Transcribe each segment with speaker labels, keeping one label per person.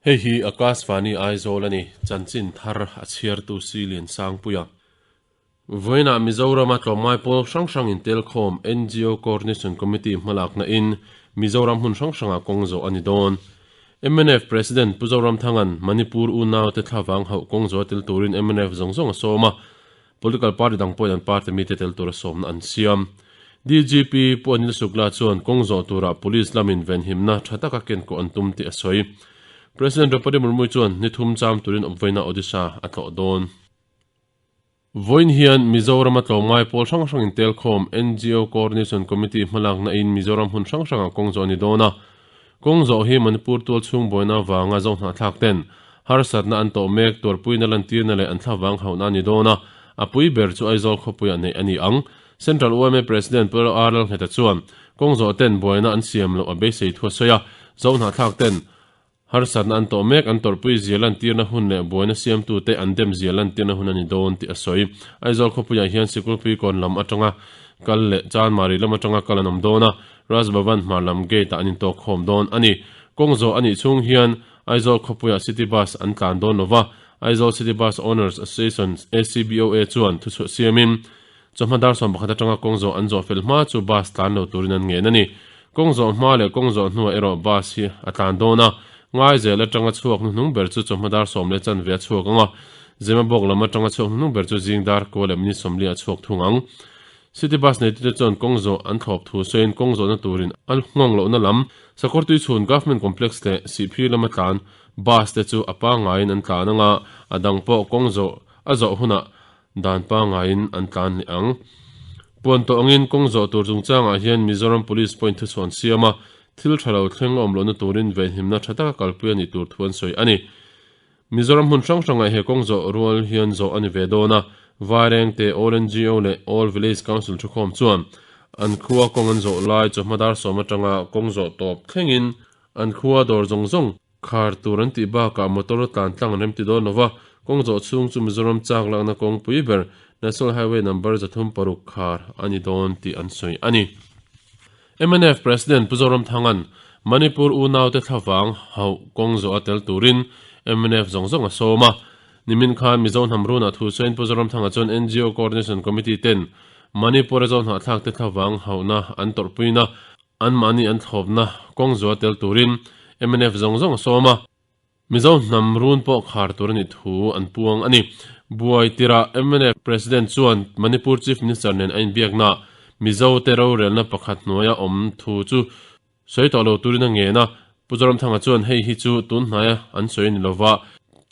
Speaker 1: Hei hi Akashvani Aizawl a ni, chanchin thar a chhiartu Silian Sangpuia. Vawiinah Mizorama tlawmngai pawl hrang hrang intelkhawm NGO Coordination Committee hmalakna in Mizoram hmun hrang hrangah kawng zawh a ni dawn. Mnf President Pu Zoramthanga'n Manipur unaute thlavang hauh kawng zawh a tel turin mnf zawng zawng a sawm a, political party dang pawhin an party mite tel tura sawmna an siam. DGP Pu Anil Shukla chuan kawng zawh turah police lamin venhimna tha taka kenkawh an tum tih a sawi. President Draupadi Murmu chuan ni thum cham turin awpvaina Odisha a tlawh dawn. Vawiin hian Mizorama tlawmngai pawl hrang hrang intelkhawm NGO Coordination Committee hmalakna in Mizoram hmun hrang hrangah kawng zawh a ni dawn a. Kawng zawh hi Manipur tual chhung buaina avanga zohnahthlak ten harsatna an tawh mek tuarpuina lantirna leh an thlavang hauhna a ni dawn a, a pui ber chu Aizawl khawpuiah neih a ni ang. Central yma President Pu RL Ngheta chuan kawng zawh ten buaina an siam loh a beisei thu a sawi a, zohnahthlak ten Harsatna an tawh mek, an tawrhpui zia lantirna hun leh buaina siamtute an dem zia lantirna hun a ni dawn tih a sawi. Aizawl khawpuiah hian Sikulpui kawn lam atanga kal leh Chanmari lam atanga kal an awm dawn a, Raj Bhavan hmar lam gate-ah an intawk khawm dawn a ni. Kawng zawh a nih chhung hian Aizawl khawpuiah City Bus an tlan dawn lo va, Aizawl City Bus Owners Association, ACBOA, chuan thuchhuah siamin Chawhma dar 11 atanga kawng zawh an zawh fel hma chu bus tlan lo turin an ngen a ni. Kawng zawh hma leh kawng zawh hnuah erawh bus hi a tlan dawn a, Ngaizel atanga chhuak hnuhnung ber chu chawhma dar sawm leh chanve a chhuak ang a, Zemabawk lam atanga chhuak hnuhnung ber chu zing dar kua leh minute 40 a chhuak thung ang. City bus neitute chuan kawng zawh an thlawp thu sawiin kawng zawhna turin a nghawng lohna lam Sakawrtui chhun Government Complex leh Sihphir lama tlan bus te chu a pangaiin an tlan ang a, a dang pawh kawng zawh a zawh hunah Dan pangaiin an tlan leh ang. Puan tawh angin kawng zawh tur chungchangah hian Mizoram Police pawhin thuchhuah an siam a, thil tha lo thleng a awm lohna turin venhimna tha taka kalpui a nih tur thu an sawi a ni. Mizoram hmun hrang hrangah he kawng zawh rual hian zawh a ni ve dawn a, Vairengte All NGO leh All Village Council thukhawm chuan an khua kawng an zawh lai chawhma dar sawm atanga kawng zawh tawp thlengin an khua dawr zawng zawng Khar tur an tih bakah motor tlan tlang an remti dawn lova, kawng zawh chhung chu Mizoram chak lakna kawngpui ber National Highway number 36 khar a ni dawn tih an sawi a ni. Mnf President Pu Zoramthanga'n Manipur unaute thlavang hauh kawng zawh a tel turin mnf zawng zawng a sawm a. Nimin khan Mizo hnam runah thu sawiin Pu Zoramthanga chuan NGO Coordination Committee ten Manipur-a Zohnahthlakte thlavang hauhna an tawrhpuina Anmahni an thlawpna kawng zual tel turin mnf zawng zawng a sawm a, Mizo hnam run pawh khar tur a nih thu an puang a ni. Buai tirah mnf President chuan Manipur Chief Minister nen a inbiaknaah Mizo te rorelna pakhat hnuaia awm thu chu sawi tawh lo turin a ngen a, Pu Zoramthanga chuan hei hi chu tun hnaia an sawi a ni lova,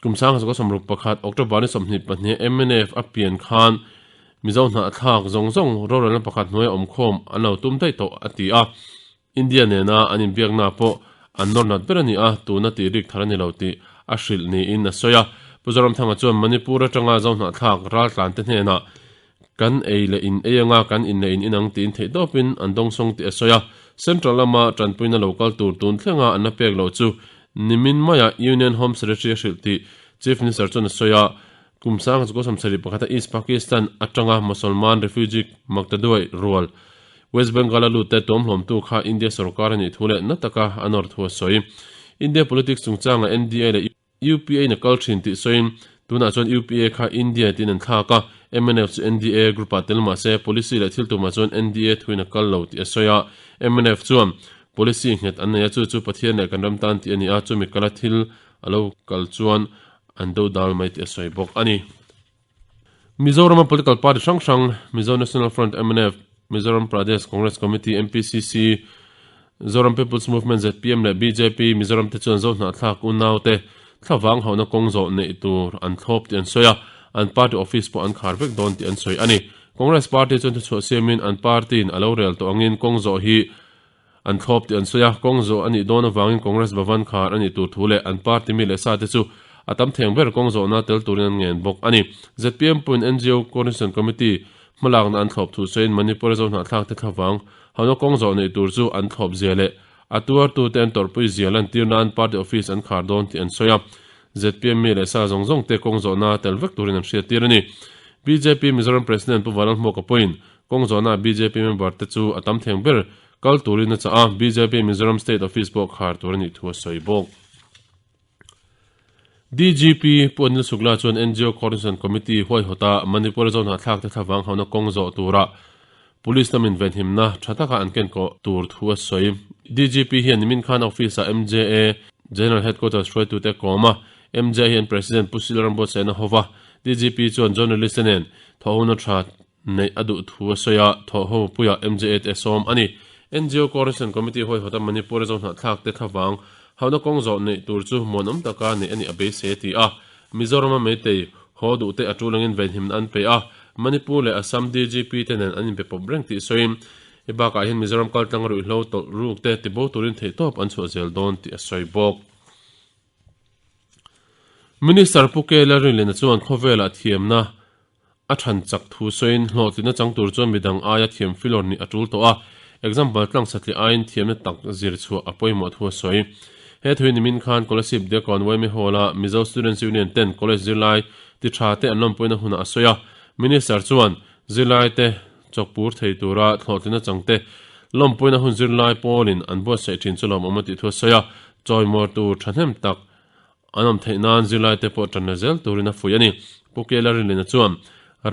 Speaker 1: kum 1961 October ni 22 mnf a pian khan Mizo hnahthlak zawng zawng rorelna pakhat hnuaia awmkhawm an lo tum daih tawh a ti a, India nena an inbiakna pawh an nawr nat ber a ni a, tuna tih rik thar a ni lo tih a hrilh niin a sawi a. Pu Zoramthanga chuan Manipur atanga Zo hnahthlak raltlante hnenah kan ei leh in ei anga kan in leh in inang tiin theihtawpin an dawngsawng tih a sawi a, Central lama tanpuina lo kal tur tun thlenga an la pek loh chu nimin maia Union Home Secretary a hrilh tih Chief Minister chuan a sawi a. Kum sang chu kawsam sarih pakhata East Pakistan atanga Mosolman refugee maktaduai rual West Bengal a lut te tuamhlawmtu kha India sorkar a nih thu leh na taka a nawr thu a sawi. India politics chungchanga NDA leh UPA in a kal thin tih sawiin tunah chuan UPA kha India tiin an thlak a, mnf chu NDA group ah tel mahse policy leh thil tumah chuan NDA thuin a kal lo tih a sawi a. Mnf chuan policy nghet an nei a, chu chu Pathian leh kan ram tan tih a ni a, chumi kala thil a lo kal chuan an do dal mai tih a sawi bawk a ni. Mizorama political party hrang hrang, Mizo National Front, mnf, Mizoram Pradesh Congress Committee, MPCC, Zoram People's Movement, zpm leh bjp, Mizoram te chuan Zohnahthlak unaute thlavang hauhna kawng zawh neih tur an thlawp tih an sawi a, an party office pawh an khar vek dawn tih an sawi a ni. Congress party chuan thuchhuah siamin an party-in a lo rel tawh angin kawng zawh hi An thlawp tih an sawi a, kawng zawh a nih dawn avangin Congress Bhavan khar a nih tur thu leh an party mi leh sa te chu a tam theng ber kawng zawhna tel turin an ngen bawk a ni. Zpm puiin NGO Coordination Committee hmalakna an thlawp thu sawiin Manipur-a Zohnahthlak te thlavang hauhna kawng zawh neih tur chu an thlawp zia leh a tuartute an tawrhpui zia lantir nan party office an khar dawn tih an sawi a. Zpm mi leh sa zawng zawng te kawng zawhna tel vek turin an hriattir a ni. Bjp Mizoram President Pu Vanlalhmuaka pawhin kawng zawhna bjp member te chu a tam theng ber Kal turin a chah a, bjp Mizoram State Office pawh khar tur a nih thu a sawi bawk. DGP Pu Anil Shukla chuan NGO Coordination Committee huaihawta Manipur Zohnahthlakte thlavang hauna kawng zawh tura Police lamin venhimna tha taka an ken kawh tur thu a sawi. DGP hian nimin khan office-ah MJA General Headquarters hruaitute a kawm a, MJA hian President Pu Sila Rambuatsaihna hova DGP chuan journalist te nen thawhhona tha neih a duh thu a sawi a, thawhho puiah MJA te a sawm a ni. NGO Coordination Committee huaihawta Manipur-a zohnahthlak te thlavang hauhna kawng zawh neih tur chu muanawm taka neih a nih a beisei a ti a. Mizorama Meitei haw duhte a tul angin venhimna an pe a, Manipur leh Assam DGP te nen an inpe pawp reng tih sawiin he bakah hian Mizoram kaltlang ruihhlo tawlh ruk te tibo turin theihtawp an chhuah zel dawn tih a sawi bawk. Minister Pu K Lalrinliana chuan khawvelah thiamna a than chak thu sawiin hlawhtlinna chang tur chuan midang aia thiam filawr nih a tul tawh a, example tlang satliah aiin thiamna tak zir chhuah a pawimawh thu a sawi. He thui nimin khan Kolasib Diakon Waimi Hall-a Mizo Students Union ten college zirlai ti tha te an lawmpuina hunah a sawi a, Minister chuan zirlai te chawkpur thei tura thlawhtlinna chang te lawmpuina hun zirlai pawlin an buatsaih thin chu lawmawm a tih thu a sawi a, chawimawr tur thahnem tak An awm theih nan zirlaite pawh tanna zel turin a fuih a ni. Pu Kela Rinlina chuan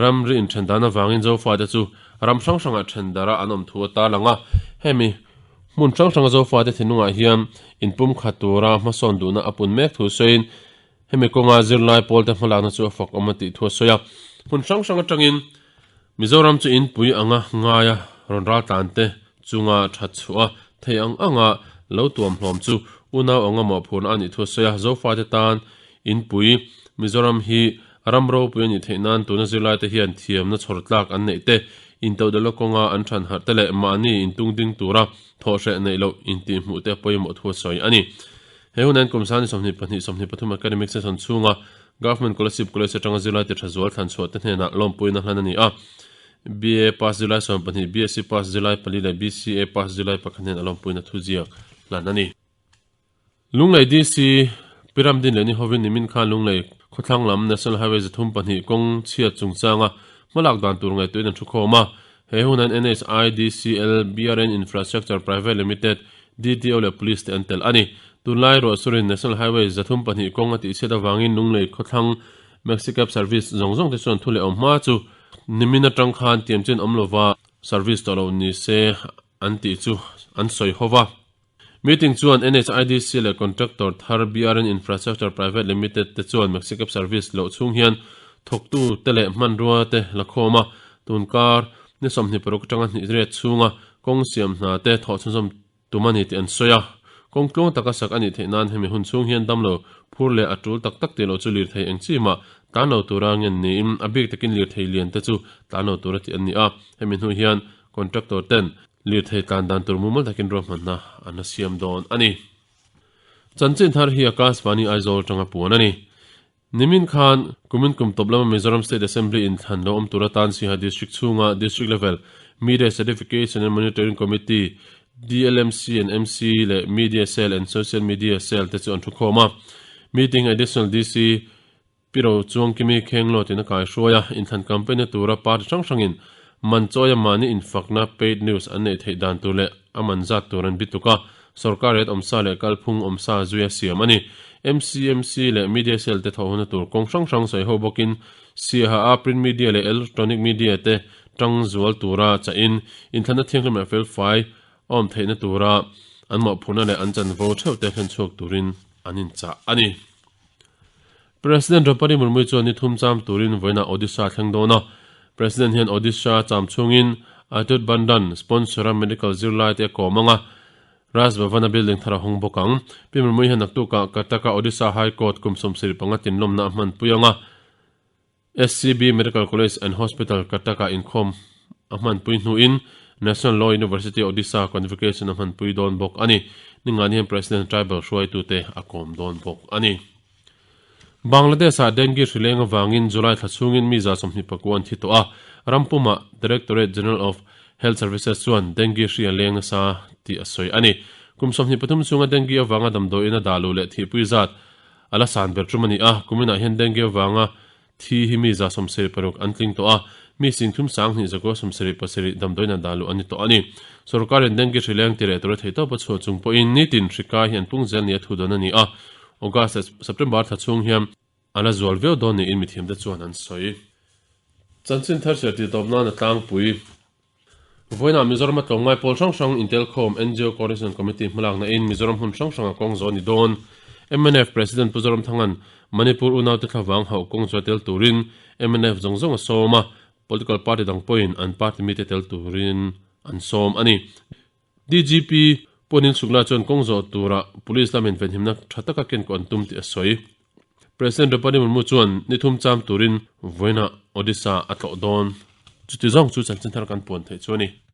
Speaker 1: ramri inthen dan avangin Zofate chu ram hrang hrangah then darh a an awm thu a tarlang a. Hemi hmun hrang hranga Zofate thinlungah hian inpumkhat tura hmasawn duhna a pun mek thu sawiin hemi kawnga zirlai pawlte hmalakna chu a fak awm a tih thu a sawi a. Hmun hrang hrang atangin Mizoram chu inpui anga ngaia rawn raltlante chunga that chhuah a thei ang anga lo tuam hlawm chu unau anga mawhphurhna a nih thu a sawi a. Zofate tan inpui Mizoram hi ram ropui a nih theih nan tuna zirlaite hian thiamna chhawr tlak an neih te, intodelhna kawnga an than harh te leh mahni intungding tura thawhhreh neih loh intihhmuh te pawimawh thu a sawi a ni. He hun hian kum sani 22, 23 academic session chhunga Government Kolasib College atanga zirlai ti tha zual thlan chhuah te hnenah lawmpuina hlan a ni a. BA pass zirlai 12, BSc pass zirlai pali leh BCA pass zirlai pakhat hnenah lawmpuina thuziak hlan a ni. Lunglei DC Piramdin leh Nihovin nimin khan Lunglei khawthlang lam National Highway 32 kawng chhiat chungchanga hmalak dan tur ngaihtuahin an thu khawm a. He hunan NHIDCL, BRN Infrastructure Private Limited, DTO leh Police te an tel a ni. Tunlai ruahsurin National Highway 32 kawng a tihchhiat avangin Lunglei khawthlang Maxicab service zawng zawng te chuan thu leh awm hma chu nimin atang khan tiamchin awm lova service tawh lo ni se an tih chu an sawi ho va. Meeting chuan NHIDC leh contractor thar BRN Infrastructure Private Limited te chuan Maxicab service loh chhung hian thawktu te leh hmanrua te la khawm a, tunkar ni 26 atanga hnih riat chhunga kawng siam hna te thawh chhunzawm tum a ni tih an sawi a. Kawng tluang taka sak a nih theih nan hemi hun chhung hian damlo phur leh a tul tak tak tih loh chu lirthei eng chi mah tlan lo tura ngen niin a bik takin lirthei lian te chu tlan lo tura tih an ni a. Hemi hnu hian contractor ten Lirthei tlan dan tur mumal takin ruahmanna an la siam dawn a ni. Chanchin thar hi Akashvani Aizawl atanga puan a ni. Nimin khan kumin kum tawp lama Mizoram State Assembly inthlan lo awm tur atan Siaha District chhunga District Level Media Certification and Monitoring Committee, DLMC and MC, leh Media Cell and Social Media Cell te chu an thukhawm a. Meeting Additional DC Pi Ro chuang Kimi Khenglo tiin a kai hruai a, inthlan campaign-na tura party hrang hrangin man chawia mahni infakna paid news an neih theih dan tur leh a man zat tur an bituk a, sorkar ret awmsa leh kalphung awmsa zuia siam a ni. MCMC leh Media Cell te thawhhona tur kawng hrang hrang sawi ho bawkin Siaha-a print media leh electronic media te tang zual tura chahin inthlanna thianghlim leh felfai a awm theihna tura an mawhphurhna leh an chanvo theuh te hlen chhuak turin an inchah a ni. President Draupadi Murmu chuan ni thum cham turin vawiinah Odisha a thleng dawn a. President hian Odisha cham chhungin Atut Bandhan sponsor-a medical zirlai te a kawm ang a, Raj Bhavan-a building thar a hawng bawk ang. Pi Murmu hian naktukah Cuttack-a Odisha High Court kum 75 tinlawmna a hmanpui ang a. SCB Medical College and Hospital, Cuttack-ah inkhawm a hmanpui hnuin National Law University, Odisha convocation a hmanpui dawn bawk a ni. Ningani hian President Tribal hruaitute a kawm dawn bawk a ni. Bangladesh-ah dengue hri leng avangin July thla chhungin mi 24 an thi tawh a, ram pumah Directorate General of Health Services chuan dengue hri a leng nasa tih a sawi a ni. Kum 23 chhunga dengue avanga damdawiin a dah luh leh thihpui zat A la san ber tum a ni a, kuminah hian dengue avanga thi hi mi 76 an tling tawh a, mi 32 77 damdawiin a dah luh a ni tawh a ni. Sorkarin dengue hri leng ti reh tura theihtawp a chhuah chung pawhin nitin hri kai hi an pung zel nia thu dawn a ni a. August leh September thla chhung hian a la zual viau dawn niin mithiamte chuan an sawi. Chanchin thar chhiar tih tawp nan a tlangpui. Vawiinah Mizorama tlawmngai pawl hrang hrang intelkhawm ngo Coordination Committee hmalakna in Mizoram hmun hrang hranga kawng zawh a ni dawn. Mnf President Pu Zoramthanga'n Manipur unaute thlavang hauh kawng chu a tel turin mnf zawng zawng a sawm a, political party dang pawhin an party mite tel turin an sawm a ni. DGP Puanin Shukla chuan kawng zawh tura Police lamin venhimna tha taka kenkaw an tum tih a sawi. President Draupadi Murmu chuan ni thum cham turin vawiinah Odisha a tlawh dawn. Chuti zawng chu chanchin thar kan puan theih chu a ni.